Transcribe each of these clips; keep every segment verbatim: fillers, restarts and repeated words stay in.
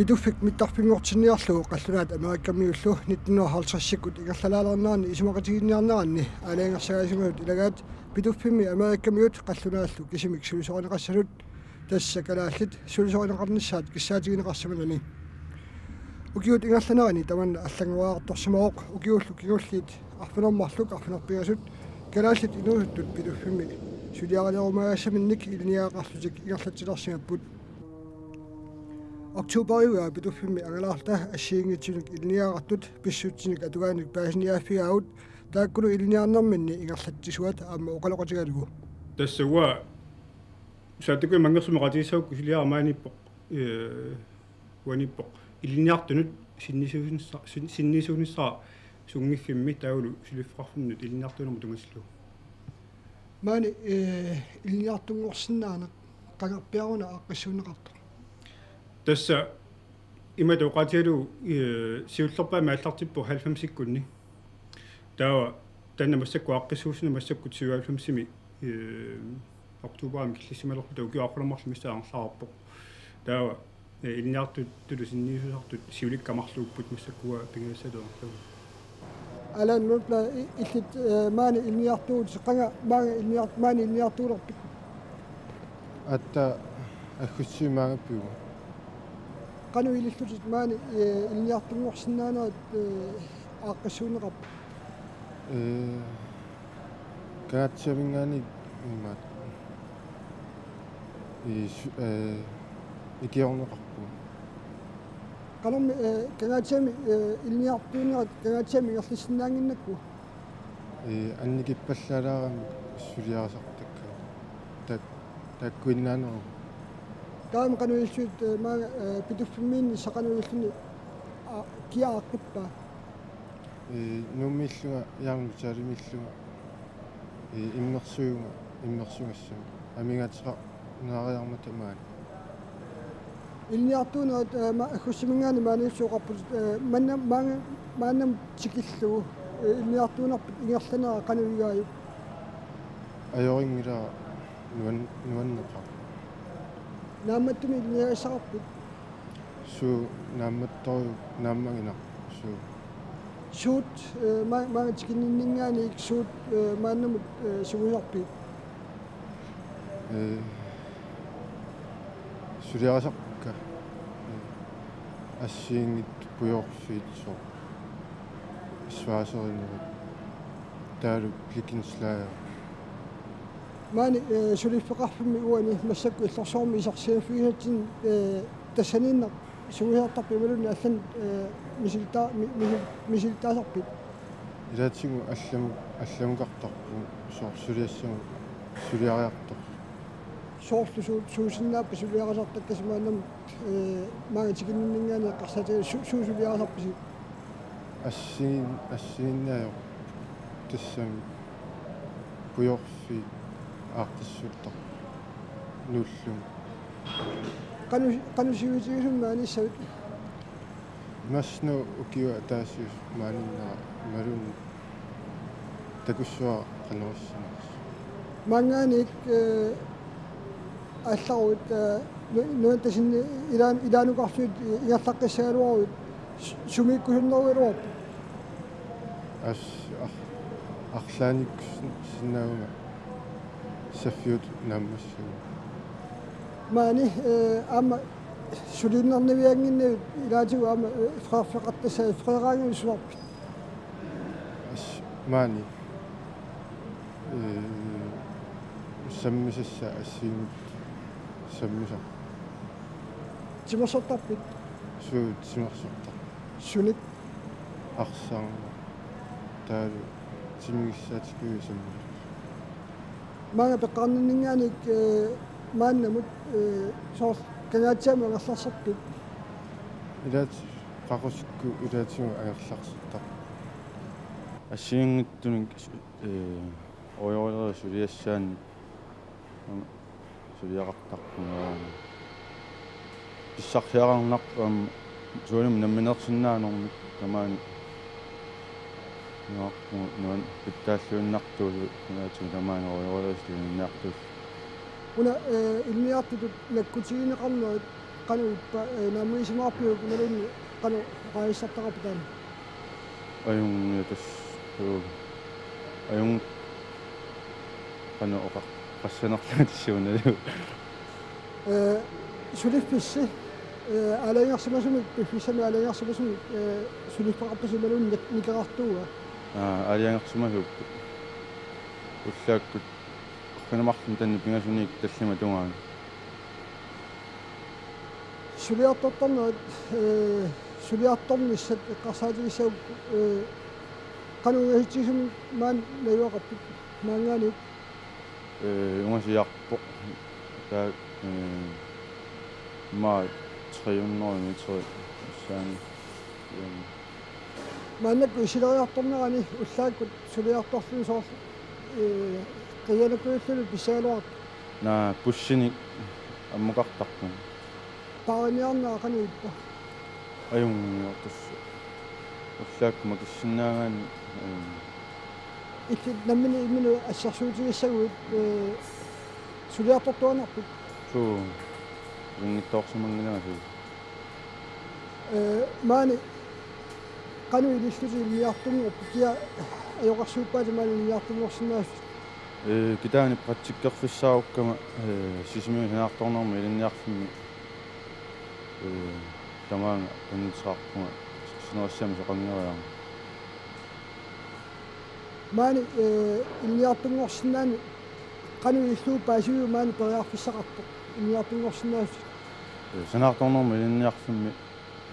Pituffik mittarfinngortinniarlugu qallunaat Amerikamiullu nitten hundrede og halvtredsikkut ingerlalaalernerani isumaqatigiinniarneranni aalajangersagaasimasut ilagaat Pituffimmi Amerikamiut qallunaallu kisimik sulisorineqassasut, tassa kalaallit sulisorineqarnissaat kissaatigineqarsimanani. Ukiut ingerlanerini tamanna allanngoriartorsimavoq, ukiullu kingulliit arfineq-marluk arfineq-pingasut kalaallit inuusuttut Pituffimmi suliarilerumaagassaminnik ilinniagaqarlutik ingerlatsilersimapput. Oktoberiugaa Pituffimmi angalaarluta assigiinngitsunik ilinniagaqartut pissutsinik atugaannik paasiniaaffigaagut, taakkulu ilinniarnerminni ingerlatsisuat aamma oqaloqatigalugu. Tassa uanga Saattukuit Manngersummik oqaatigissagukku suliara maaniippoq, ee, uaniippoq ilinniartunut sinnisuunissa-, sin-, sinnisuunissara sunngiffimmi taavalu suliffeqarfinnut ilinniartuunermut tungatillugu. Maani, ee, ilinniartunngorsinnaaneq qangarpiaruna aaqqissuunneqartoq? Tassa imatut oqaatigalugu, ee, siullerpaamik aallartippoq halvfemsikkunni. Taava taanna massakkut aaqqissuussineq massakkut syvoghalvfemsimi, ee, oktoberimi killissimalerluta ukioq arfineq-marluk missaa angerlarpoq. Taava, ee, ilinniartutut sinniisuusartut siulikka marluupput massakkut pingajussaalu angerlavoq. Allan Nordblad, i-, illit, ee, maani ilinniartuuvutit, qanga maanga ilinniart-, maani ilinniartuulerpit? Aatsaat aggustimi maanga pivugut. Qanoq ilillutit maani, ee, ilinniartunngorsinnaanerit, ee, aaqqissuunneqarput? Ee, Kangaatsiaminngaanniit imaat, ee, su-, ee, ikiorneqarpugut. Qanormi, ee, Kangaatsiami, ee, ilinniartuunerit Kangaatsiami ingerlassinnaannginnakku? Ee, annikippallaalaarami suliarisartakkagut. Tak-, taakkuinnaaneruvoq. Taama qanoq ilillutit, ee, maanga, ee, Pituffimmiinnissaq qanoq ililluni, aa, kia aaqqippaa? Ee, Nuummiillunga, Hjarnutaarimiillunga, ee, immersuivunga, immersugassama. Amigaateqarniariarmata maani. Ilinniartuunerit, ee, ma-, aggustiminngaanniit maaniillutit oqarputit, ee, manna-, maanga-, maannamut tikillugu, ee, ilinniartuunerpit ingerlanera qanoq igaajuk? Ajorinngilaq nuan-, nuanneqaaq. Naammattumik ilinniagassaqarpit? Suu, naammattorujuk, naammaginaq, suu. Suut, ee, ma-, maanga tikinninninngaanniit suut, ee, maannamut, ee, sungusarpigit? Ee, suliarisarpakka. Ee, assigiinngitsut, pujoorfiit, soorlu svejserinerit, taavalu blikkenslager. Maani, ee, suliffeqarfimmi uani massakkut illorsuarmi isersimaffigissatsinnik, ee, tassaniinnaq sungiusartarpit imaluunniit allanut, ee, misilittaa-, mi-, misil-, misilittaasarpit? Ilaatigut allamik, allamukartarpugut, soorlu suliassagut suliariartorluta. Soorlu su-, suusinnaappat suliarisartakkasi maannamut, ee, maanga tikinninninngaanniit eqqarsaatigalugu su-, suut suliarisarpisi? Assigiin-, assigiinneq ajorput, tassami pujoorfiit aaqqissuuttarput nuullugit. Qanoq, qanoq sivisutigisumik maaniissavit? Imaassinnaavoq ukioq ataasiusoq maaniinnera imaluunniit takussuara qanoq issinnersut. Maanngaanniit, ee, aallaruit, ee, nu-, nuantasinni ilaan-, ilaanukarlugit ingerlaqqissagaluaruit su-, sumiikkusunnerugaluarpit? As-, ar-, arlaannikkussinnaaguma saffiutut naammassaguma. Maani, ee, aamma suliinnarnavianngin-, ilaatigut aamma, ee, freerfeqartassaat freeraanngilaq sularpit? As-, maani. Ee, sammisassaat assigiinngitsut sammisarput. Timersortarpit? Suu, timersortarpoq. Sunik? Arsaq. Taavalu timigissaatikkuit sammisut. Maanga peqqarninninngaanniit, ee, maannamut, ee, soorlu Kangaatsiamut angerlarserpit? Ilaat qaqusikkut ilaatigut angerlarsertarpoq. Assigiinngitsunik, ee, oiorlera suliassaannik, aamma suliaqartarpunga. Pissarsiaqarnarpoq aamma suullumi namminersinnaanermik tamaani. Nuarpunga nuan pitsaalluinnartuusut ilaatigut tamaani oiorlera suliartuusut. Una, ee, ilinniartutut nakkutigineqarnerit Qanoq ippa, eh, naammagisimaarpiuk imaluunniit qanoq oqaasissartaqarpa taanna? Ajunngilaq tassa, uu. Ajunngilaq qanoq oqaqqassanerlugu tassuunalu. Eh, suliffissi, eh, aalajangersimasumik, piffissami aalajangersimasumik, eh, suliffeqarpisi imaluunniit nik-, nikerartuua? Aa, aalajangersimasuupput. Ullaakkut arfineq-marlunut taanna pingasunik tallimat tungaanut. Suliartortarnerit, eh, suliartornissat eqqarsaatigissagukku, eh, qanoq ungasitsisumik maani najugaqarpit maanngaanniit? Eh, ungasiarpoq. Taava, eh, immaqa tre hundrede meter issaani. Eh, Maannakkut isileriartornerani ullaakkut suliartorluni soorlu, eh, qiianakujulluunniit pissagaluartoq. Naa, bussinik ammukartarput. Paariniarnera qanoq ippa? Ajunngilaq tassa. Ullaakkut makissinnaagaanni, eh. Illit nammineq imminut assersuutigissaguit, eh, suliartortuaannarpit? Suu. Ilunngitsoorsimanngilanga suu. Eh, maani qanoq ilillutit ilinniartunngorpit, kia ajoqersuuppaatit maani ilinniartunngorsinnaasut? Eh, kitaani praktikkerfissaarukkama, eh, Sisimiut Sanaartornermut Ilinniarfimmi, eh, tamaanga qanilliseqarpunga, sinerissami soqanngeriarama. Maani, eh, ilinniartunngorsinnaanni qanoq ilillugu paasiviuk maani periarfissaqartoq ilinniartunngorsinnaasutit? Eh, Sanaartornermut Ilinniarfimmi,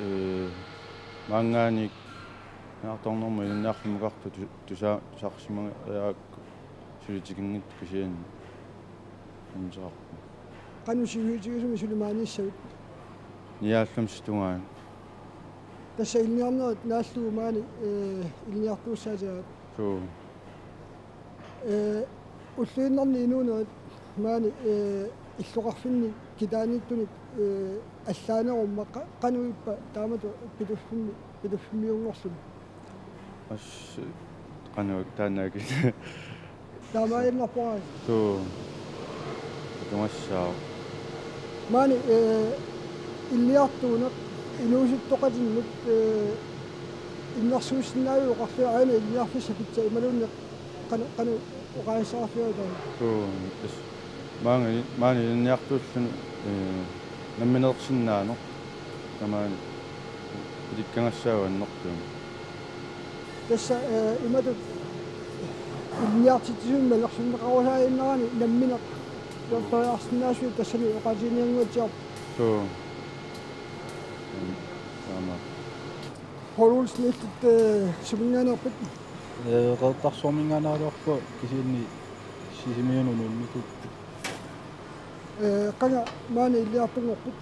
eh, maanngaanniit Sanaartornermut Ilinniarfimmukartoq tu-, tusa-, tusarsimagaakku sulitikinngitsut kisianni sammisaqarpunga. Qanoq sivisutigisumik suli maaniissavit? Nioghalvfems tungaanut. Tassa ilinniarnerit naallugu maani, eh, ilinniartuussaatigaat. Suu. Eh, ulluinnarni inuunerit maani, eh, illoqarfinni kitaaniittunik, eh, allaanerumma qa-, qanoq ippa taamatut Pituffimmi, Pituffimmiunngorluni? As, qanoq taannaakit. Taamaaginnarpoq. Suu. Atugassaaq. Maani, eh, ilinniartuuneq inuusuttoqatinnut, eh, innersuussinnaaviuk oqarfigalugu aana ilinniarfissaq pitsa imaluunniit qanoq, qanoq oqaasissaqarfigalugu taanna? Suu, tassa. Maani, maani ilinniartuulluni, eh, nammineersinnaaneq. Tamaani ilikkagassaavoq annertuumik. Tassa, eh, imatut ilinniartitsisumik malersorneqarusaaginnarani nammineq periarsinnaasut tassani oqaatiginiannguatsiarpoq. Suu. Mm, taama. Poul Olsen, illit, eh, suminngaanneerpit? Eh, Qeqertarsuarminngaanneeraluarpunga kisianni Sisimiunut nuunnikuupput. Eh, qanga maani ilinniartunngorpit?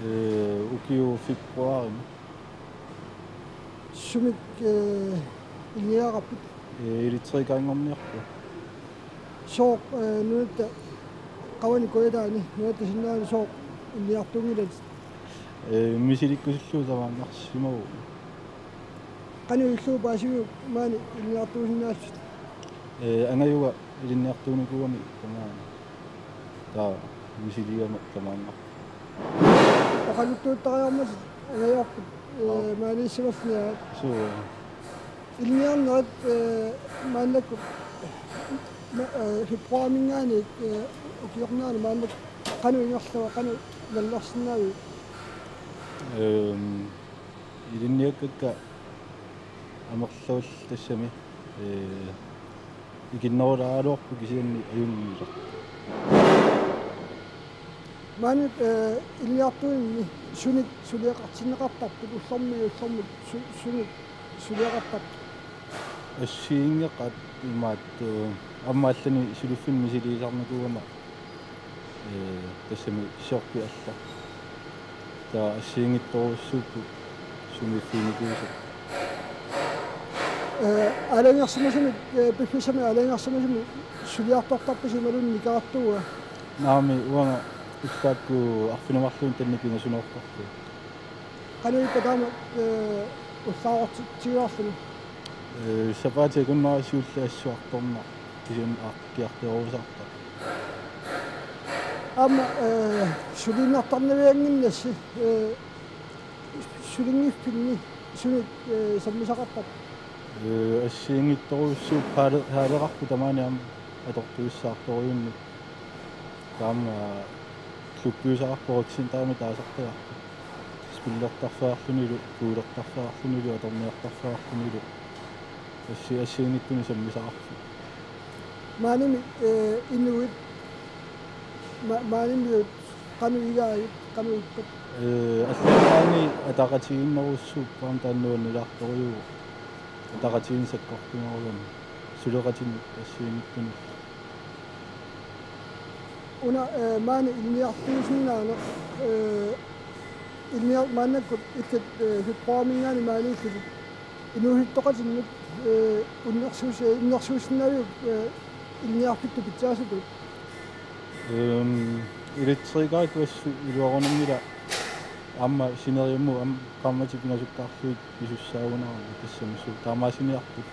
Eh, ukioq februarimi. Sumik, eh, ilinniagaqarpit? Eh, elektrikeranngorniarpunga. Sooq, eh, nunatta qavani kujataani, nunatta sinnaani sooq ilinniartuunngilatit? Eh, misilikkusullugu tamaannarsimavunga. Qanoq ilillugu paasiviuk maani ilinniartuusinnaallutit? Eh, angajuga ilinniartuunikuugami tamaani. Taava misiligama tamaannarpoq. Oqaluttuuttariarmatit angajoqqit, eh, aap, maaniissimaffigaat. Suu. Ilinniarnerit, eh, maannakkut, ma-, eh, februariminngaanniit, eh, ukiornaaneq maannakkut qanoq ingerlava, qanoq nallersinnaaviuk? Ehm, ilinniakkakka amerlavallattassami, eh, ikinnerulaaraluarput kisianni ajunngilaq. Maani, eh, ilinniartuuninni sunik suliaqartinneqartarpit ullormiit ullormut su-, sunik suliaqartarpit? Assigiinngeqaat imaattoq, eh, aamma allanik suliffinnik misiliisarnikuugama, eh, tassami siorpiaq alla. Taava assigiinngitsorujussuupput sumiiffiginikuusagut. Eh, aalajangersimasumik, eh, piffissami aalajangersimasumik suliartortarpisi imaluunniit nikerartuua? Naamik, uanga ullaakkut arfineq-marlunnut taanna pingasunoortarpunga. Qanoq ippa taama, eh, ullaarortitsigaarluni? Eh, sapaatip akunnera siulleq assut artornaq kisianni aaqqikkiartorujussuusarpara. Aamma, eh, suliinnartarnaviannginnassi, eh, sulinngiffinni sunik, eh, sammisaqartarpa? Eh, assigiinngitsorujussuuvoq haale-, haaleqarpoq tamaani aamma atortuissaartorujunnik. Taama klubbiusaqarpoq Rygcenteri taasartagarput. Spillertarfeqarlunilu, kuulertarfeqarlunilu, atorniartarfeqarlunilu. Assi-, assigiinngitsunik sammisaqarfik. Maanimi, eh, inuit, ma-, maanimiut qanoq igaavit, qanoq ippat? Eh, allaat maani ataqatigiinnerussuupput, aamma taanna nuannilaartorujuuvoq. Ataqatigiinneq sakkortunerugami. Suleqatinik assigiinngitsunik. Una, eh, maani ilinniartuusinnaaneq, eh, ilinniar-, maannakkut illit, eh, februariminngaanniit maaniillutit inuusuttoqatinnut, eh, unnersuus-, eh, innersuussinnaavigit, eh, ilinniarfittut pitsaasutut? Ehm, elektrikeritut assut iluarunanngilaq, aamma sineriammut aamma qaammatit pingasukkaarlugit pisussaagunarami, tassami suut taamaasiniarput.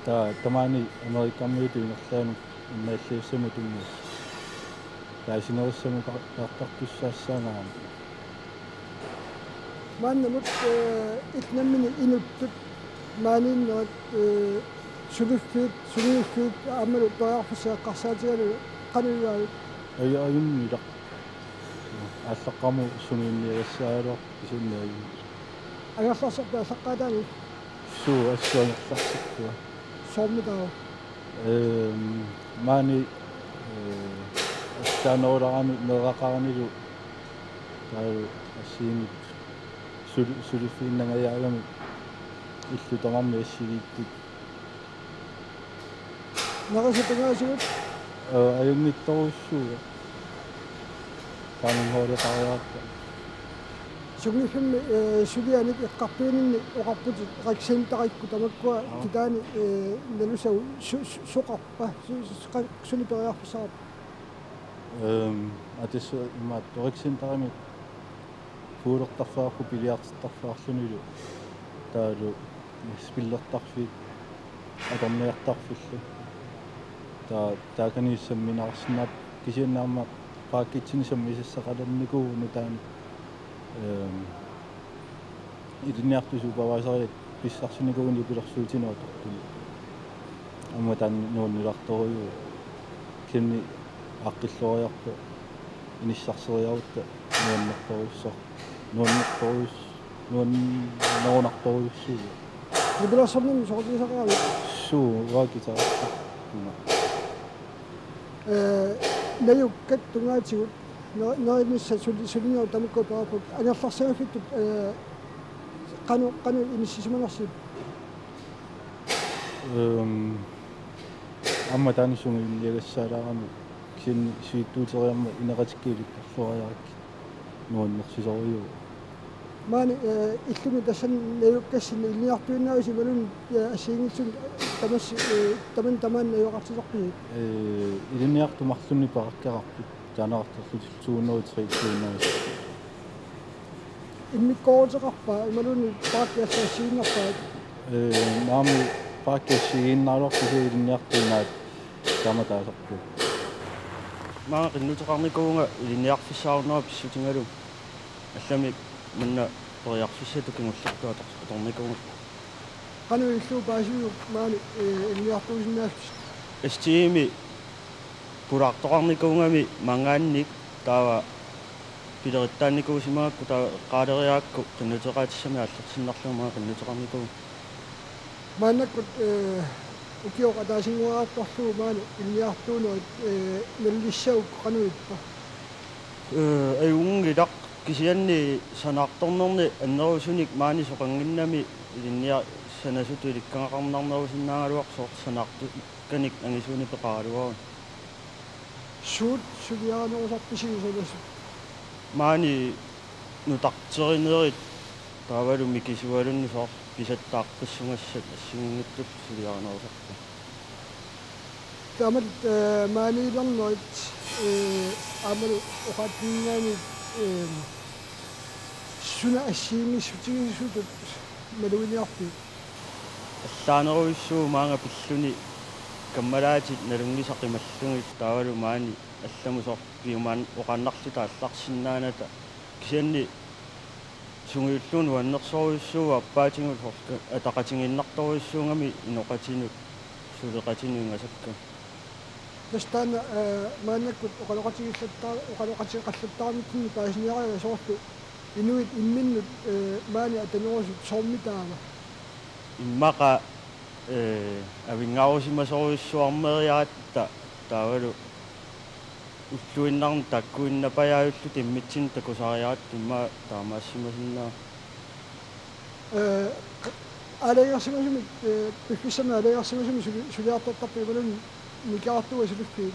Taava tamaani Amerikamiutut ingerlaannaq innaallagissamut tunngasut. Taava sinerissamut tar-, tartartussaassaanga aamma. Maannamut, eh, illit nammineq inuttut maaniinnerit, eh, suliffiit, sungiuffiit aammalu periarfissat eqqarsaatigalugu qanoq igaavit? Aj-, ajunngilaq. Aallaqqaammut sungiunniagassaagaluarpoq kisianni ajunngilaq. Angerlarserpit aallaqqaataani? Suu, assut angerlarserpunga. Soormitaava? Ehm, maani, eh, assaanerulerami meeraqaranilu taava assigiinngitsut sul-, suliffiginnangajaagami illut tamarmik assigiittut. Nerisat tungaatigut? Aa, ajunngitsorujussuuvoq. Taamaammat hooleqariarta. Sungiuffimmi, eh, sulianik eqqartuininni oqarputit Rygcenteri-kkut tamakkua. Aa. Kitaani, eh, nalusagut su-, su-, soqarpa, su-, su-, su-, qa-, suli periarfissaqarpa? Ehm, aa, tassa imaattoq Rygcenterimi kuulertarfeqarpoq biliartertarfeqarlunilu taavalu spillertarfiit atorniartarfillu. Taava taakani samminarsinnaapput kisianni aamma paakkitsinik sammisassaqalernikuuvoq nutaanik, ehm, ilinniartut supervisoriat pissarsinikuuvoq nipilersuutinik atortunik. Aamma taanna nuannilaartorujuuvoq. Kisianni aaqqilluariarpat inissarseriarutta nuannertorujussuar-, nuannertorujus-, nuannerunartorujussuuvoq. Nipilersornermi soqutigisariaqarpit? Suu, uanga guitarertarpunga. Eh, najukkat tungaatigut, ne-, nerinissat suli-, sulinerit tamakku peqarput, angerlarsimaffittup, eh, qanoq, qanoq inissisimanersippit? Ehm, aamma taanna sungiunniagassaalaarami, kisianni siuttuuteriarmat ineqatikka ilikkarluariarakkit nuannersisorujuuvoq. Maani, eh, illumi tassani najukkassinni ilinniartuinnaavisi imaluunniit, eh, assigiinngitsunik tamassi, eh, tamanna tamaani najugaqartitarpisi? Eh, ilinniartut marlunnik peqakkeqarput, taaneqartarlutillu to hundrede og tre-kkut innaavasi. Immikkooruteqarpa imaluunniit paakki allat assigiinnarpaat? Eh, naamik, paakki assigiinnaraluarpoq kisianni ilinniartuinnaat taama taasarpagut. Maanga qinnuteqarnikuuvunga ilinniarfissaarunera pissutigalugu. Allamik manna periarfissatut kingullertut ator-, atornikuugakku. Qanoq ilillugu paasiviguk maani, eh, ilinniartuusinnaassutit? S T I-mi pulaartoqarnikuugami maanngaanniit, taava pilerittaarnikuusimagakku, taava eqqaaleriarakku qinnuteqaatissamik aallartinnarlugu maanga qinnuteqarnikuuvunga. Maannakkut, eh, ukioq ataasinnguarartorlugu maani ilinniartuunerit, eh, nalulissagukku qanoq ippa? Eh, ajunngilaq, kisianni sanaartornerni annerusunik maani soqannginnami ilinniar-, sanasutut ilikkagaqarnarnerusinnaagaluartoq, soorlu sanaartukkanik angisuunik peqaraluaruni. Suut suliarinerusarpisi sanasut? Maani nutarterinerit taavalu mikisualunnut soorlu pisattaaqqissugassat assigiinngitsut suliarinerusarput. Taamatut, eh, maaniilernerit, eh, aammalu oqaatiginnginnami, eh, suna assigiinngissutigisutut maluginiarpit? Allaanerujussuuvoq maanga pilluni kammalaatit nalunngisaq qimallugit taavalu maani allamut soorlu piumaannaq oqaannarluta aallarsinnaanata, kisianni sungiullugu nuannersorujussuuvoq, appaatigut soorlu ataqatigiinnartorujussuugami inoqatinut suleqatinut ingasakkamik. Tassa taanna, eh, maannakkut oqaloqatigiillatta-, oqaloqatigeqallattaarnitsinni paasiniarigakku soorlu inuit imminnut, eh, maani atanerusut soormitaava? Immaqa, eh, avinngarusimasorujussuarmeriaratta taavalu ulluinnarni taakkuinnapajaajulluta immitsinnut takusariaratta immaqa taamaassimasinnaavoq. Eh, qa-, aalajangersimasumik, eh, piffissami aalajangersimasumi suli-, suliartortarpit imaluunniit nikerartuua suliffiit?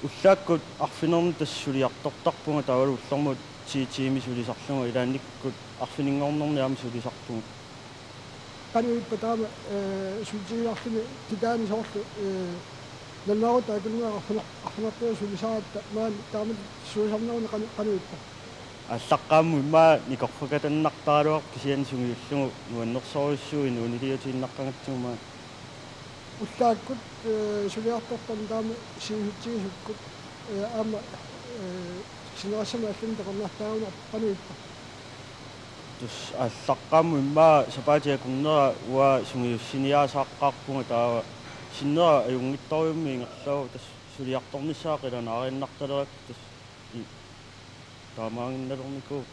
Ullaakkut arfineq-marlunut tassa suliartortarpunga taavalu ullormut ti tiimit sulisarlunga, ilaannikkut arfininngornerni aamma sulisarpunga. Qanoq ippa taama, eh, sulisigisarluni kitaani soorlu, eh, nalunaaquttap akunnerani arfineq-, arfineq-marlunut sulisaratta maani taamatut sulisarneruni qanoq, qanoq ippa? Aallaqqaammut immaqa nikorfakatannartaraluarpoq kisianni sungiullugu nuannersorujussuuvoq inuuniliutiinnaqqagatsigu maani. Ullaakkut, eh, suliartortarneq taama sivisutigisukku, eh, aamma, eh, sinerissami allani takornartaagunarpoq, qanoq ippa? Tassa aallaqqaammut immaqa sapaatip akunnera uanga sungiussiniaasaaqqaarpunga, taava sinnera ajunngitsorujummik ingerlavoq, tassa suliartornissaa qilanaariinnartalerakku tassa i-, taamaaginnalernikuuvoq.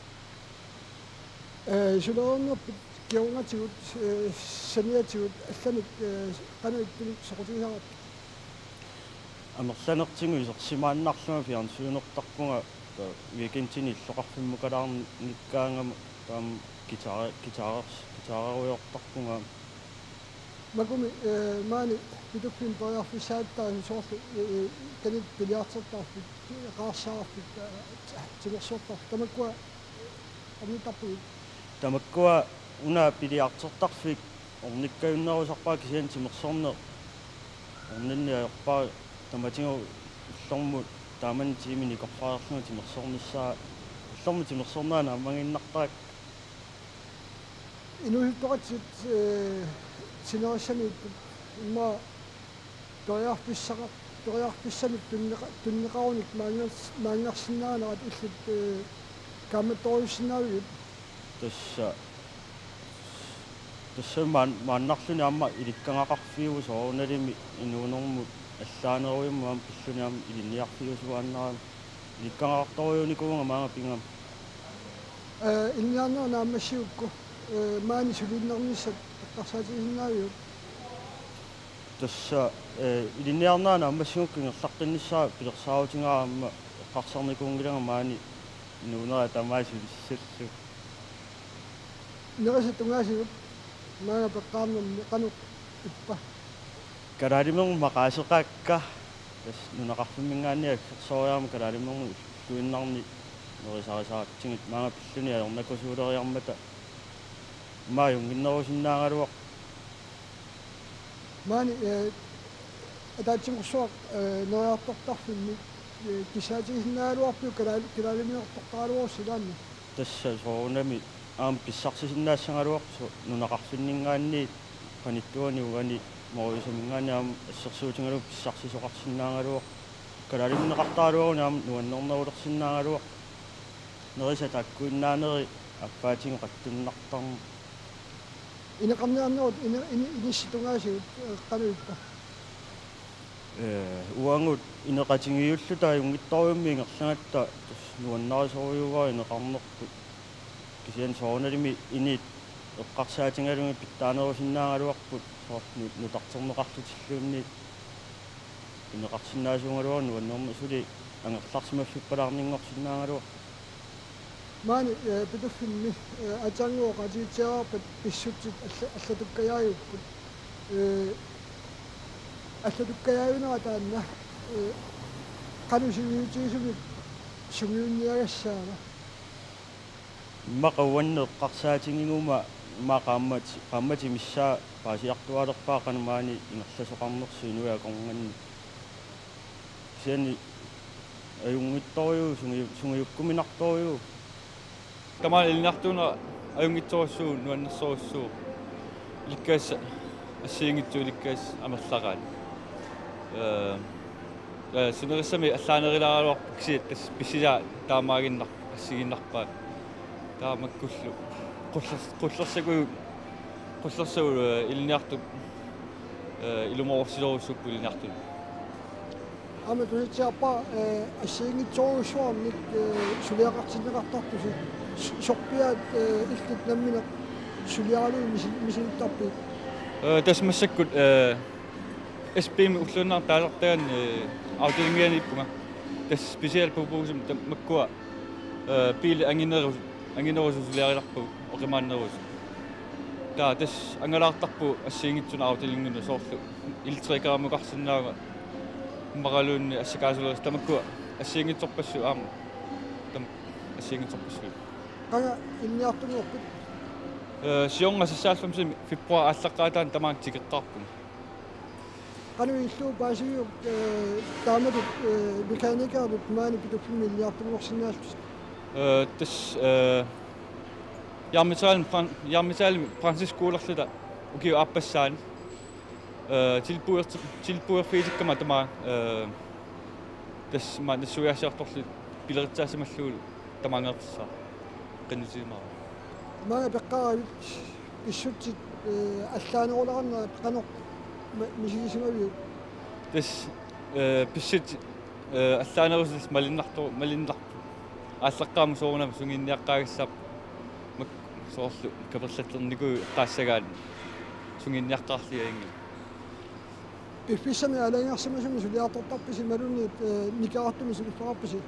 Eh, sulereernerpit kingornatigut, eh, saniatigut allanik, eh, qanoq ittunik soqutigisarpit? Amerlanertigut isersimaannarlunga fjernsynertarpunga, eh, weekendini illoqarfimmukalaarnikkaangama taama guitar-, guitar-, guitarerujoortarpunga. Makumi, eh, maani Pituffimmi periarfissaattaasoq soorlu, eh, eh, qanoq biliartertarfik, eqaarsaarfik, eh, timersortarfik, tamakkua ornittarpigit? Tamakkua una biliartertarfik ornikkajunnerusarpara, kisianni timersorneq orninneq ajorpara, tamatigut ullormut taamani tiimi nikorfariarlunga timersornissaa, ullormut timersornera naammagiinnartarakku. Inuusuttoqatigiit, eh, sinerissamiittut immaqa periarfissaqa-, periarfissanik tunneqa-, tunneqarunik maanngas-, maanngarsinnaanerat illit, eh, kaammattorujussuussinnaaviuk? Tassa, tassa maan-, maannarluni aamma ilikkagaqarfiuvoq soorunalimi inuunermut allaanerujummik aamma pilluni aamma ilinniarfiusuaannarami. Ilikkagaqartorujuunikuuvunga maanga pigama. Eh, ilinniarnera naammassigukku, eh, maani suliinnarnissat eqqarsaatigisinnaaviuk? Tassa, eh, ilinniarnera naammassigukku ingerlaqqinnissara pilersaarutigaara aamma eqqarsarnikuunngilanga maani inuunera tamaasa sulissallugu. Nerisat tungaasigut maanga peqqaarnermi qanoq ippa? Kalaalimernut maqaaseqaakka, tassa nunaqarfimminngaanniit aggersooriarama kalaalimernut ulluinnarni nerisarisaratsigu maanga pilluni ajornakusoorleriarmata immaqa ajunnginnerusinnaagaluarpoq. Maani, eh, ataatsimeersuaq, eh, neriartortarfimmi, eh, kissaatigisinnaagaluarpiuk kalaa-, kalaalimiortortaraluarusi ilaanni? Tassa soorunami aamma pissarsisinnaassagaluarpoq nunaqarfinninngaanniit qanittuani uani Moriusaminngaanniit aamma assersuutigalugu pissarsisoqarsinnaagaluarpoq. Kalaalimineqartaraluaruni aamma nuannernerulersinnaagaluarpoq. Nerisat taakkuinnaaneri appaatigut qattunnartarneq. Ineqarniarnerut ine-, ine-, inissi tungaasigut, eh, qanoq ippa? Eh, uagut ineqatigiilluta ajunngitsorujummik ingerlagatta tassa nuannarisorujussuuara ineqarnerput. Kisianni soorunalimi init eqqarsaatigalugit pitsaanerusinnaagaluarput soorlu nutarterneqarlutilluunniit. Ineqarsinnaasuugaluaruni nuannerneq suli angerlarsimaffippalaarninngorsinnaagaluarpoq. Maani, eh, Pituffimmi, eh, aatsaannguaq oqaatigitsiaraarpat pissutsit alla-, allatukkajajuupput. Eh, allatukkajaajunera taanna, eh, qanoq sivisutigisumik sungiunniagassaava? Immaqa uannut eqqarsaatigiguma immaqa qaammat-, qaammatit missaat paasiartuaalerpara qanoq maani ingerlasoqarnersoq inuit akornanni. Kisianni ajunngitsorujuuvoq, sungiu-, sungiukkuminartorujuuvoq. Tamaani ilinniartuunera ajunngitsorujussuuvoq, nuannersorujussuuvoq. Ilikkassat assigiinngitsut ilikkassat amerlaqaat. Eh, Ee, sinerissami allaanerulaaraluarpoq kisianni tassa pissutigaa taamaaginnarpoq assigiinnarpaat. Taamakkullu qullers-, qullersagu-, qullersagu, ee, ilinniartut, ee, ilumoorsisorujussuupput ilinniartut. Aamma tusarsiorpara, ee, assigiinngitsorujussuarnik, ee, suliaqartinneqartartusi s-, sorpiaat, ee, illit nammineq suliaralugu misi-, misilittarpit? Ee, tassa massakkut, ee, S P-mi ulluinnarni taasartaganni, ee, afdelingianiippunga. Tassa specialpugut tam-, makkua, ee, biilit anginerusut, anginerusut suliarilarpagut, oqimaannerusut. Taava tassa angalaartarpugut assigiinngitsunut afdelinginut soorlu iltrekamukarsinnaavunga immaqaluunniit assakaasulerisut tamakkua assigiinngitsorpassuit aamma. Tam-, assigiinngitsorpassuit. Qanga ilinniartunngorpit? Ee, siorna sissaallumsimi februar aallaqqaataani tamaanga tikeqqaarpunga. Qanoq ilillugu paasiviuk, ee, taamatut, ee, mekanikertut maani Pituffimmi ilinniartunngorsinnaallutit? Ee, tassa, ee, Jarlmetalimi Fran-, Jarlmetalimi franskskolerluta ukiup aappassaani. Ee, tilbuderti-, tilbuderfigitikkama tamaanga, ee, tassa maani nassuiaassiartorli pileritsaassimallugulu tamaangertissaaq. Qinnutigimaarama. Maanga peqqaravit pissutsit, ee, allaanerulaarnerat qanoq ma-, misigisimaviuk? Tassa, ee, pissutsit, ee, allaanerusut tassa malinnarto-, malinnarput. Aallaqqaammut soorunami sungiunniaqqaagassaapput mak-, soorlu kaperlattarnikuuvoq eqqaassagaanni sungiunniaqqaarlugit ajunngilaq. Piffissami aalajangersimasumi suliartortarpisi imaluunniit, ee, nikerartumik suliffeqarpisi?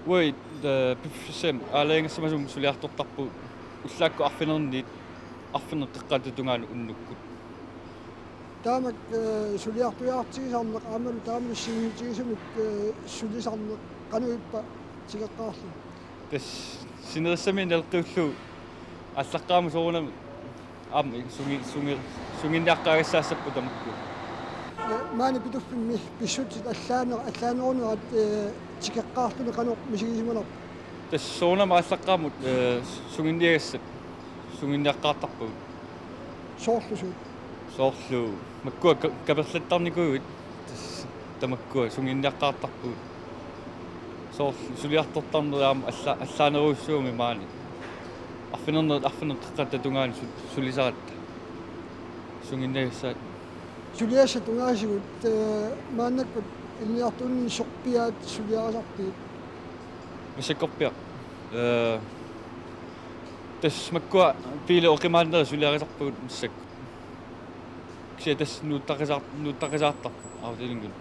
Uagut, ee, piffissami aalajangersimasumi suliartortarpugut ullaakkut arfineq-, arfineq-qeqqata tungaanut unnukkut. Taamak, ee, suliartujaartigisarneq aammalu taamak assigiinngitigisumik, ee, sulisarneq qanoq ippa tikeqqaarlugu? Tassa sinerissami naleqqiullugu aallaqqaammut soorunami aamma sungi-, sungi-, sungiunniaqqaagassaassapput tamakku. Ee, maani Pituffimmi pissutsit allaaner-, allaanerunerat, ee, tikeqqaarluni qanoq misigisimanerpit? Tassa soorunami aallaqqaammut, ee, sungiunniagassat sungiunniaqqaartarpagut. Soorlu suut? Soorlu makkua ka-, kaperlattarnikuuvugut. Tassa tamakkua sungiunniaqqaartarpugut. Soorlu suliartortarnerit aamma alla-, allaanerujussuugami maani. Arfineq-, arfineq-qeqqata tungaanut su-, sulisaratta. Sungiunniagassaat. Suliassat tungaasigut, ee, maannakkut ilinniartuunini sorpiaat suliarisarpigit? Massakkorpiaq. Ee, tassa makkua biilit oqimaannerit suliarisarpagut massakkut. Kisianni tassa nuuttaqisaar-, nuuttaqisaartarpoq afdelinginut.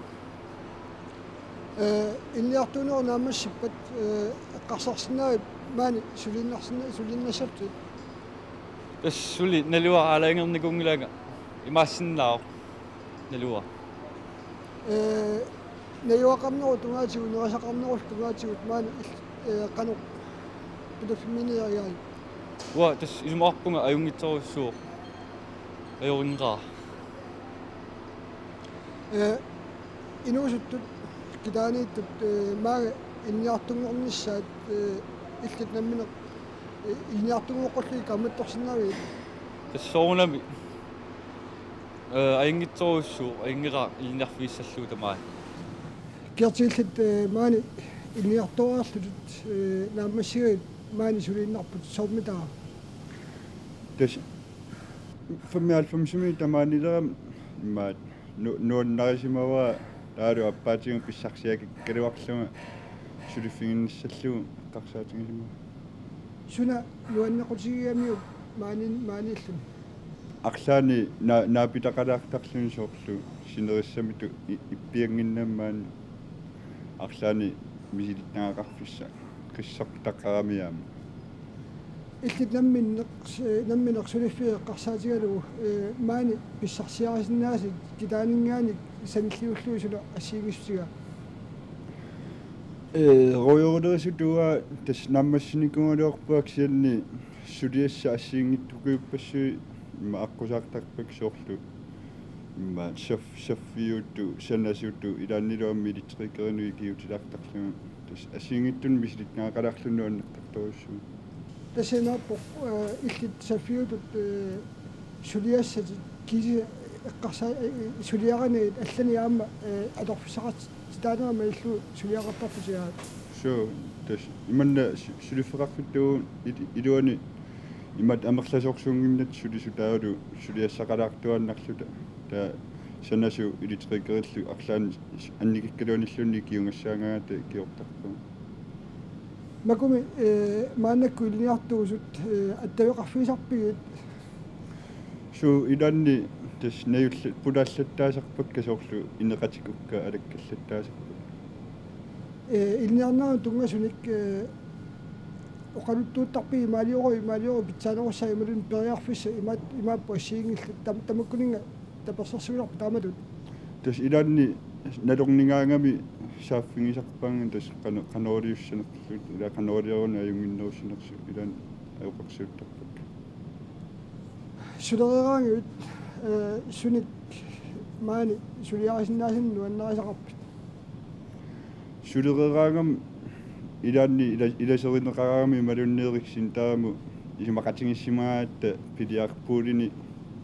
Ee, ilinniartuunerup naammassippat, ee, eqqarsarsinnaavit maani suliinnarsinna-, suliinnassallutit? Tassa suli naluara aalajangernikuunngilanga, imaassinnaavoq naluara. Ee, najugaqarnerup tungaatigut, nerisaqarnerullu tungaatigut maani il-, ee, qanoq Pituffimmiinnerigaavit? Uanga tassa isumaqarpunga ajunngitsorujussuuvoq. Ajorinngeqaara. Ee, inuusuttut, kitaaniittut, ee, maanga ilinniartunngornissaat, ee, illit nammineq, ee, ilinniartunngoqqullutit kaammattorsinnaavigit? Tassa soorunami, ee, ajunngitsorujussuuvoq, ajunngilaq ilinniarfigissallugu tamaani. Kiartigillit, ee, maani ilinniartoreerlutut, ee, naammassigit maani suliinnarput soormitaava? Tassa femoghalvfemsimi tamaanilerama imaat nu-, nuannarisimavara taavalu aappaatigumut pissarsiakikkaluarlunga suliffiginnissallugu eqqarsaatigisimavara. Suna nuannequtigigamiuk maani-, maaniilluni? Arlaanni na-, naapitaqalaartarluni soorlu sinerissamitut i-, ippiannginnami maani arlaanni misilittagaqarfissaq qissortaqarami aamma. Illit namminneq, ee, nammineq suliffiit eqqarsaatigalugu, ee, maani pissarsiarisinnaasat kitaaninngaanniit sanilliullugu suna assigiissutigaa? Ee, ruujorulerisutut uanga tassa naammassinikuugaluarpunga kisianni suliassat assigiinngitsukujuppassuit ima aqqusaartarpakka soorlu ima saf-, saffiutut, sanasutut, ilaannilu aamma elektrikerinut ikiuutilaartarlunga. Tassa assigiinngitsunik misilittagaqalaarluni nuannertartorujussuuvoq. Tassa imaappoq, ee, illit saffiutut, ee, suliassatit kisiisa eqqarsa-, ee, suliarinagit allanik aamma, ee, atorfissaqartit Taanna aamma illu suliaqartarput sigaat. Suu, tassa imanna su-, suliffeqarfittut il-, iluani imatut amerlasoorsuunnginnatta sulisut taavalu suliassaqalaartuaannarluta. Taava sanasut elektrikerillu arlaannik annikikkaluarluniluunniit ikiugassaagaangata ikiortarpugut. Makku, eh, maannakkut ilinniartuusut, eh, attaveqarfigisarpigit? Suu, ilaanni tassa najulli pulaallattaasarpakka soorlu ineqatikukka alakkallattaasarput. Eh, ilinniarnerani tunngasunik, eh, oqaluttuuttarpigit imaaliorlugu, imaaliorlugu pitsaanerussaat imaluunniit periarfissat imaat-, imaapput assigiinngillat tam-, tamakkuninnga tapersersuinerpit taamatut? Tassa ilaanni nalornigaangami saaffigisarpaannga tassa qano-, qanoq iliussanerluta, ilaa qanoq iliorluni ajunnginnerussanersoq ilaanni ajoqersuuttarpakka. Sulereeraangavit, eh, sunik maani suliarisinnaasanik nuannarisaqarpit? Sulereeraangama ilaanni ila-, ilaserineqaraangama imaluunniit Riksinternemut isumaqatigiissimagaangatta billiardpoolini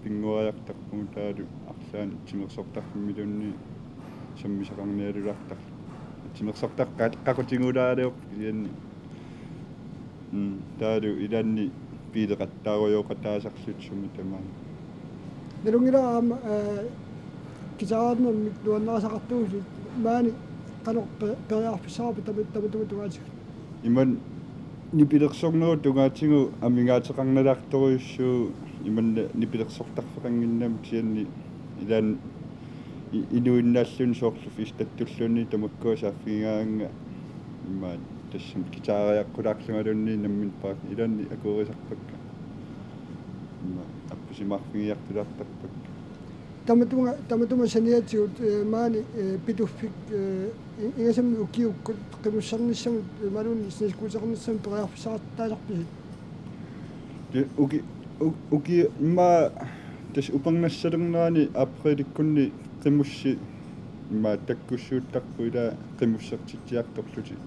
pinnguariartarpugut taavalu arlaannik timersortarfimmiluunniit sammisaqarnialulaartarluta. Timersortarfik qa-, qaqutigulaaraluarpoq kisianni. Mm, taavalu ilaanni biileqattaarujooqataasarluta sumi tamaat. Nalunngilara aamma, eh, guitarernermik nuannarisaqartuusutit maani qanoq pe-, periarfissaqarpit tama-, tamatuma tungaatigut? Imanna nipilersornerup tungaatigut amigaateqarnalaartorujussuuvoq imanna nipilersortarfeqannginnama kisianni ilaanni i-, inuinnaalluni soorlu fiistattulluunniit tamakkua saaffigigaangata imaat tassami guitariaqqulaarlugaluunniit nammineq paak ilaanni akuerisarpakka. Imaat appisimaarfigiartulaartarpakka. Tamatuma, tamatuma saniatigut, eh, maani, eh, Pituffik, eh, i-, ingasammik ukiukkut qimussernissamut, eh, imaluunniit snescooternissamut periarfissaqartaasarpisigit? Te uki-, u-, uki-, immaqa tassa upernassalernerani aprilikkunni qimussit immaqa takkussuuttarput ilaa qimussertitsiartorlutik.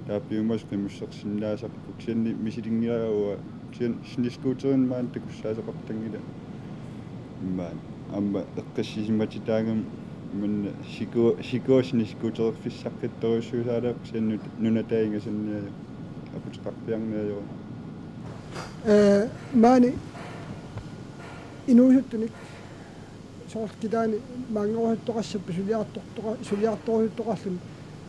Taava piumasut qimussersinnaasarput kisianni misilinngilara uanga kisianni snescooterinik maani takussaasoqartanngilaq. Immaqa aamma eqqissisimatitaagami imanna siku-, sikuat snescooterfissaqqittorujussuusaaleq kisianni nut-, nunataa ingasanniajoq aputeqarpiarniajoq. Eh, maani inuusuttunik soorlu kitaani maanngarusuttoqassapput suliartortoqa-, suliartorusuttoqarluni.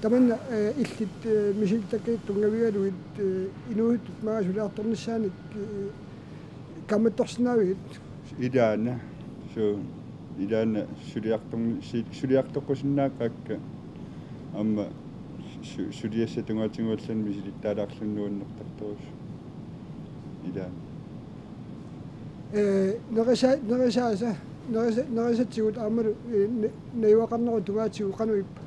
Tamanna, eh, illit, eh, misilittakkatit tunngavigalugit, eh, inuusuttut maanga suliartornissaanik, eh, kaammattorsinnaavigit? Ilaana. Suu, ilaana suliartorn-, si-, suliartoqqusinnaaqaakka aamma su-, suliassat tungaatigut allanut misilittaalaarluni nuannertartorujussuuvoq. Ilaana. Eh, nerisa-, nerisaasa, nerisa-, nerisatigut aammalu, eh, ne-, najugaqarnerup tungaatigut qanoq ippa?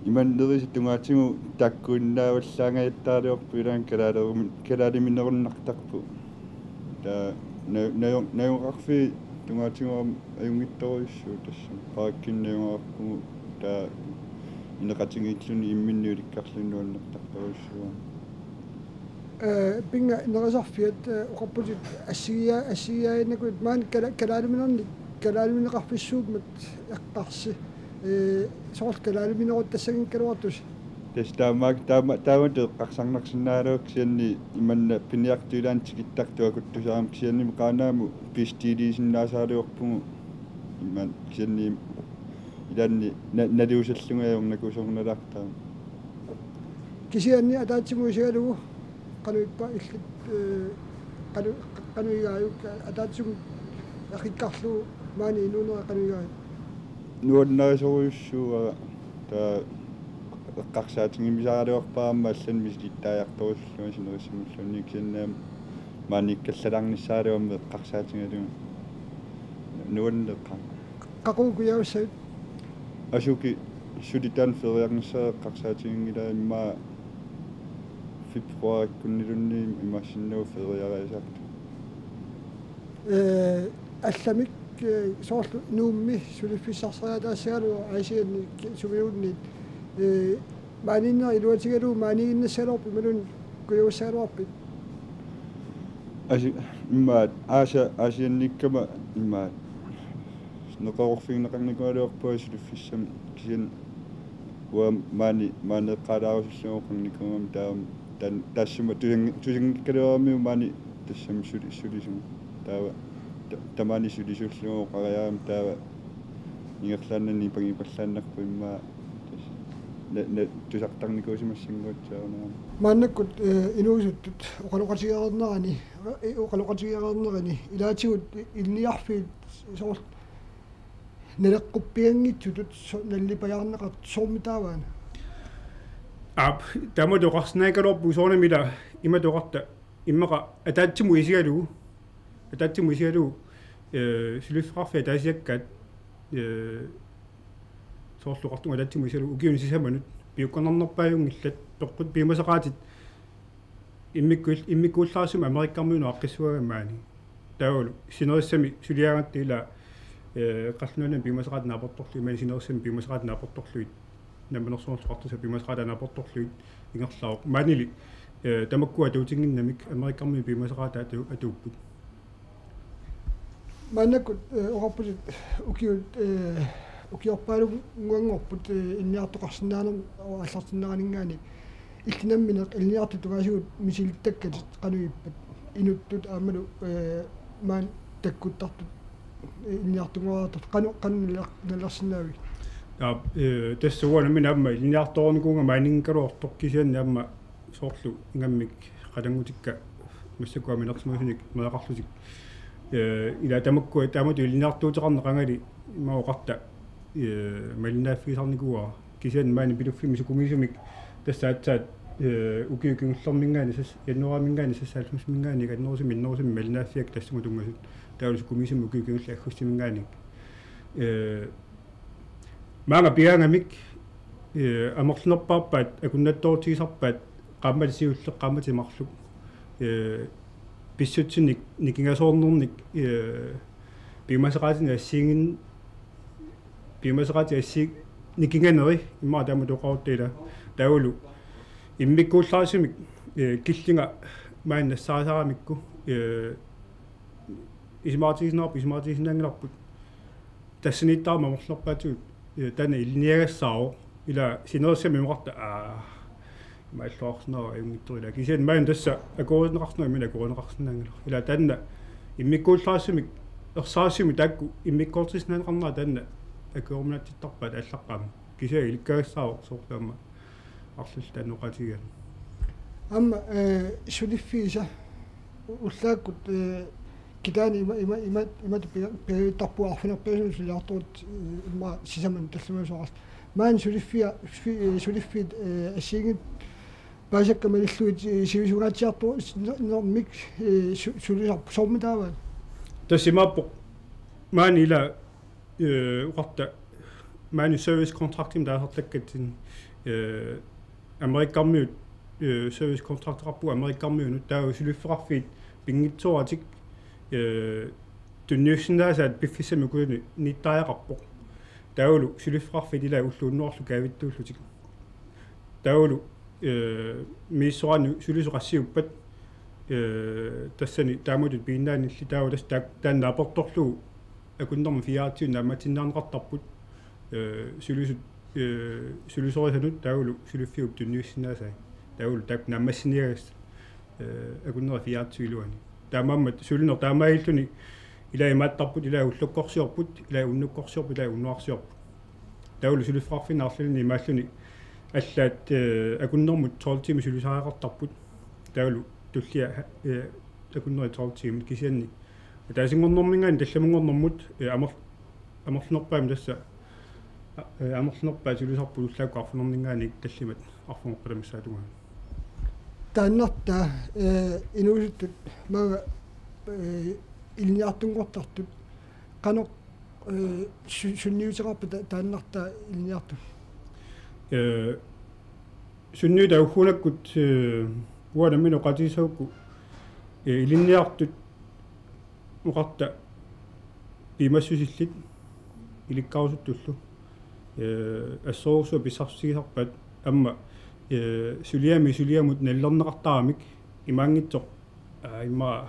Imanna nerisat tungaatigut taakkuinnaavallaangajattaraluarput ilaanni kalaalerumi-, kalaaliminerunnartarput. Taava na-, naju-, najugaqarfiit tungaatigut aamma ajunngitsorujussuuvoq tassami. Paakkin najugaqarpugut taava ineqatigiilluni imminnut ilikkarluni nuannertartorujussuuvoq. Eh, pinnga nerisarfiat, eh, oqarputit assigia-, assigiaannakuit maani kala-, kalaaliminernik, kalaalimineqarfissuummat eqqarsi. Eh, soorlu kalaalimineruttassanngikkaluartusi? Tassa taamaak-, taama-, taamatut eqqarsarnarsinnaagaluarput kisianni imanna piniartut ilaanni tikittartut akuttusaramik kisiannimi Qaanaamut bestiiliisinnaasaraluarpugut imanna kisianni ilaanni na-, naluusallunga ajornakusoornalaartarami. Kisianni ataatsimut isigalugu qanoq ippa illit, eh, qanoq, qanoq igaajuk ataatsimut aqikkarlugu maani inuunera qanoq igaajuk? Nuannarisorujussuuara taava eqqarsaatigimisaraluarpara aamma allanut misilittariartorujussuullunga sinerissamulluunniit kisianni aamma maaniikkallalaarnissaraluarmat eqqarsaatigalugu nuanneqaaq. Qaqugu kujassavit? Asuki suli taanna feriarnissara eqqarsaatiginngilanga immaqa februarikkunniluunniit imaassinnaavoq feriariasaartoq. Eh, allamik, eh, soorlu Nuummi suliffissarseriataassagaluarpoq Aasianni sumiluunniit, eh, maaniinnera iluatigalugu maaniiginnassagaluarpit imaluunniit kujassagaluarpit? Asi-, immaqa Aasi-, Aasianniikkama immaqa neqeroorfigineqarnikuugaluarpunga suliffissamik kisianni Uanga maani, maani eqqaalaarusullugu oqarnikuugama taava tan-, taassuma tusang-, tusanngikkaluaramiuk maani tassami suli-, sulisumik. Taava ta-, tamaani sulisullugu oqariarama taava ingerlaannaq nipangipallaannarpoq immaqa tassa na-, na-, tusartarnikuusimassannguatsiarunarami. Maannakkut, eh, inuusuttut oqaloqatigereernerani, eh, oqaloqatigereernerani ilaatigut ilinniarfiit soorlu naleqquppianngitsutut so-, nallipajaarneqartut soormitaava? Aap, taamatut oqarsinnaagaluarpugut soorunami ila imatut oqarta immaqa ataatsimut isigalugu, ataatsimut isigalugu, eh, suliffeqarfiit ataasiakkaat, eh, soorlu oqartunga ataatsimut isigalugu ukiuni sisamanut piukkunnarnerpaajunngillat, toqqut piumasaqaatit immikkuill-, immikkuullarissamik Amerikkarmiunut aaqqissuugami maani. Taavalu sinerissami suliagatta ila, eh, qallunaanut piumasaqaatit naapertorlugit, maani sinerissami piumasaqaatit naapertorlugit, namminersornerullu oqartussaq piumasaqaatit naapertorlugit ingerlaavoq. Maanili, eh, tamakkua atuutinnginnamik Amerikkarmiut piumasaqaatit atu-, atuupput. Maannakkut, eh, oqarputit ukiut, eh, ukiorpaalunnguanngorput, eh, ilinniartoqarsinnaanermut aallartinneraninngaanniit. Illit nammineq ilinniartut tungaasigut misilittakkatit qanoq ippat? Inuttut aammalu, eh, maani takkuttartut, eh, ilinniartunngoriartartut qanoq, qanoq nalliar-, nalliarsinnaavigit? Taava, eh, tassa uanga nammineq aamma ilinniartoreernikuuvunga maaniinngikkaluartoq kisianni aamma soorlu ingammik qalanngutikka massakkut aamma inersimasunik meeraqarlutik. Eh, ila tamakkua taamatut ilinniartuuteqarneq qangali immaqa oqarta, eh, malinnaaffigisarnikuuara. Kisianni maani Piluffimmi sukumiisumik tassa aatsaat, eh, ukiut kingullerminngaanniit sas-, januaariminngaanniit sas-, halvfemsiminngaanniit annerusumik innerusumik malinnaaffigaakka tassunga tunngasut. Taavalu sukumiisumik ukiut kingulliit aggustiminngaanniit. Eh, maanga pigaangamik, eh, amerlanerpaarpaat, akunnattoorutigisarpaat, qaammatit siulleq, qaammatit marluk, eh, pissutsinik nikingasoornernik, eh, piumasaqaatinik assigiinngin-, piumasaqaatit assigiinngitsut nikinganeri, immaqa taamatut oqarutta ila. Taavalu immikkuullarissamik, eh, killinga maani nassaarisaramikku, eh, isumaqatigisinnaanngilaq-, isumaqatigisinnaanngilarput. Tassaniittarami amerlanerpaatigut, eh, taanna ilinniagassaavoq, ila sinerissami oqarta, aa, imaalluarsinnaavoq ajunngitsoq ila. Kisianni maani tassa akuerineqarsinnaavoq, imminut akuerineqarsinnaanngilaq. Ila taanna immikkuullarissamik, ersarissamik taakku immikkoortissinnaaneqarnera taanna akueruminaatsittarpaat aallaqqaammut. Kisianni ilikkagassaavoq soorlu aamma arlallit taanna oqaatigigaanni. Aamma, eh, suliffiisa u-, ullaakkut, eh, kitaani ima, ima, ima, imatut pia-, piareertarpugut arfineq-pingasunut suliartortut, eh, immaqa sisamanut tallimasoqarlutik. Maani suliffia-, fi-, eh, suliffiit, eh, assigiinngitsut paasakka malillugit, eh, sivisungaatsiartornermik, eh, su-, sulisarput soormitaava? Tassa imaappoq maani ila eh, oqarta maani service contractimik taasartakkatsinni, eh, Amerikkarmiut, eh, service contracteqarpugut Amerikkarmiunut, taava suliffeqarfiit pinngitsooratik, eh, tunniussinnaasaat piffissami ukuni nittariaqarpoq. Taavalu suliffeqarfiit ilaat ulloq unnuarlu kaavittuullutik. Taavalu, eh, misissoraanni sulisut qassiuppat, eh, tassani taamatut piginnaanilli taava tassa taak-, taanna aportorlugu akunnermut fireogtyve naammassisinnaanneqartarput, eh, sulisut, eh, sulisorisanut taavalu suliffiup tunniussinnaasai. Taavalu taakku naammassiniagassat, eh, akunnerit fireogtyve iluani. Taamaammat sulineq taamaalilluni ilai imaattarput, ilai ullukkorsiorput, ilai unnukkorsiorput, ilai unnuarsiorput. Taavalu suliffeqarfinni arlalinni imaalluni allaat, eh, akunnermut tolv timer sulisariaqartarput. Taavalu tullia, eh, akunneri tolv timer kisianni. Ataasinngornerminngaanniit tallamunngornermut, eh, amer-, amerlanerpaamik tassa, eh, amerlanerpaat sulisarput ullaakkut arfineq-ninninngaanniit tallimat arfineq-qulaminnissaata tungaanut. Taannartaa, eh, inuusuttut maanga, eh, ilinniartunngortartut qanoq, eh, su-, sunniuteqarpa ta-, taannartaa ilinniartut? Eh, sunniutaa ugguunakkut, eh, uanga nammineq oqaatigissagukku, eh, ilinniartut oqarta piumassusillit ilikkarusuttullu, eh, assorujussuaq pissarsiutigisarpaat aamma, eh, suliami suliamut nallerneqartaramik imaanngitsoq, aa, immaqa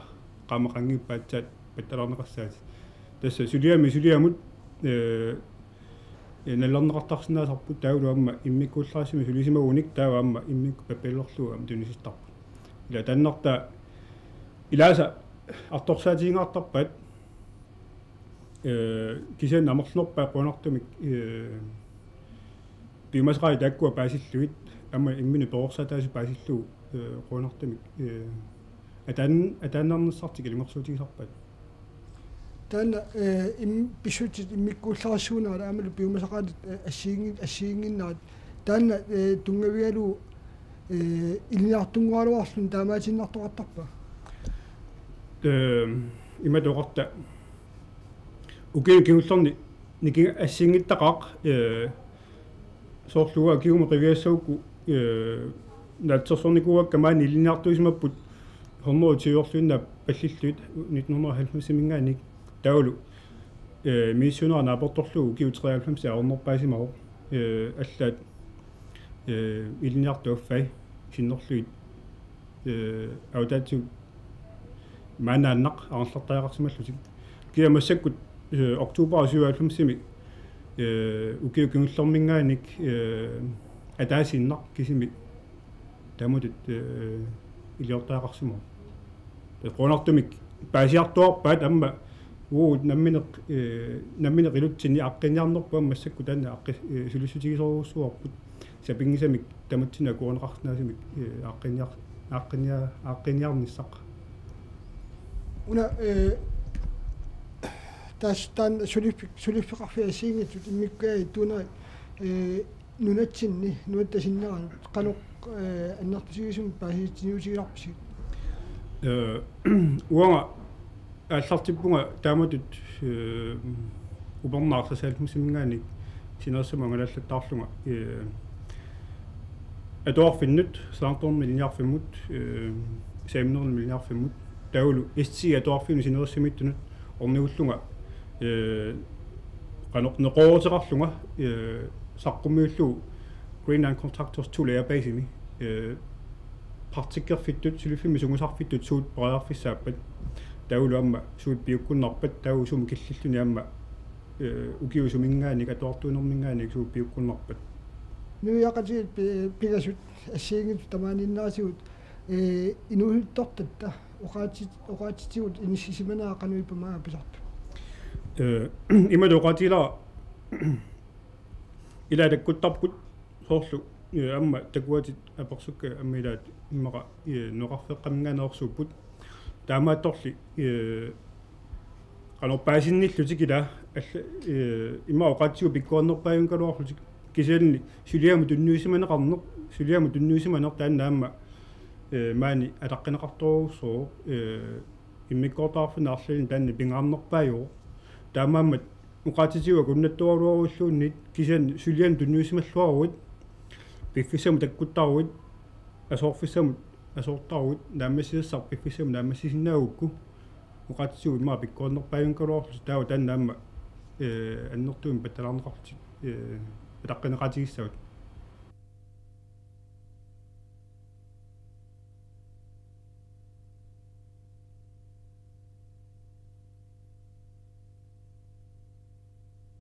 qaamaqanngippaat aatsaat pattalaarneqassaatit. Tassa suliami suliamut, eh, Nalorneqartarsinnaasarput taavalu aamma immikkuullarissumik sulisimagunik taava aamma immikkut pappilorlugu aamma tunisittarput. Ila taannartaa ilaasa artorsaatigingaartarpaat, ee, kisianni amerlanerpaat qujanartumik, ee, piumasaqaatit taakkua paasillugit aamma imminut perorsaataasut paasillugu, ee, qujanartumik, ee, ataan-, ataannarnissartik ilungersuutigisarpaat. Taanna, ee, im-, pissutsit immikkuullarissuunerat aammalu piumasaqaatit, ee, assigiinngi-, assigiinnginnerat. Taanna, ee, tunngavigalugu, ee, ilinniartunngoraluarluni taamaatiinnartoqartarpa? Ee, imatut oqarta. Ukiuni kingullerni niki-, assigiinngittaqaaq, ee, soorlu uanga kingumut qiviassagukku, ee, naatsorsornikuuakka maani ilinniartuusimapput hundrede tyve-orluinnaat pallillugit nitten hundrede og halvfems-iminngaanniit taavalu, ee, misissuinera naapertorlugu ukiut treoghalvfems ajornerpaasimavoq, ee, allaat, ee, ilinniartut affai sinnerlugit, ee, avataatsip maannaannaq angerlartariaqarsimallutik. Kia massakkut, ee, oktober syvoghalvfems-imi, ee, ukiut kingullerminngaanniit, ee, ataasiinnaq kisimi taamatut, ee, iliortariaqarsimavoq. Tassa qujanartumik paasiartuaarpaat aamma uagut nammineq, ee, nammineq ilutsinni aaqqinniarnerput aamma massakkut taanna aaqqi-, ee, sulissutigisorujussuuarput sapinngisamik tamatsinnut akuerineqarsinnaasumik, ee, aaqqinniar-, aaqqinnia-, aaqqinniarnissaq. Una, ee, taas-, taanna suliffi-, suliffeqarfiit assigiinngitsut immikkuugaat tuunerit, ee, nunatsinni, nunatta sinneranut, qanoq, ee, annertusigisumik paasitsiniutigilarpisi? Ee, uanga aallartippunga taamatut, ee, upernaaq treoghalvfems-iminngaanniit sinerissami angalaallattaarlunga, ee, atuarfinnut, Sanagternimi ilinniarfimmut, ee, Saaminermimi ilinniarfimmut, taavalu S T atuarfinnut sinerissamiittunut ornigullunga, ee, qanoq neqerooruteqarlunga, ee, saqqummiullugu Greenland Contractors to Layer Base-imi, ee, praktikkerfittut, suliffimmi sungusarfittut suut periarfissaappat, taavalu aamma suut piukkunnarpat, taava sumut killilluni aamma, ee, ukiut suminngaanniit, atuartuunerminngaanniit suut piukkunnarpat. Nuiaqatigiit pi-, pingasut assigiinngitsut tamaaniinnerisigut, ee, inuusuttortatta oqaatsit-, oqaatsitigut inissisimanera qanoq ippa maanga pisartoq? Ee, imatut oqaatigilara, ilaat takkuttarput soorlu, ee, aamma takuatit apersukkat aamma ilaat immaqa, ee, nunaqarfeeqqaminngaanneersuupput. Taamaattorli, ee, qanoq paasinnillutik ilaa alla, ee, immaqa oqaatsitigut pikkorinnerpaajunngigaluarlutik, kisianni suliamut tunniusimaneqarneq, suliamut tunniusimaneq taanna aamma, ee, maani ataqqineqartorujussuuvoq, ee, immikkoortorfinni arlalinni taanna pingaarnerpaajuvoq. Taamaammat oqaatsitigut akunnattoraluaruilluunniit, kisianni sulianut tunniusimalluaruit, piffissamut takkuttaruit, asoorfissamut asoortaruit, naammassisassaq piffissamut naammassisinnaagukku, oqaatsitigut immaqa pikkorinnerpaajunngigaluarlutik, taava taanna aamma, ee, annertuumik pattalaarneqarlutik, ee, ataqqineqaatigissavat.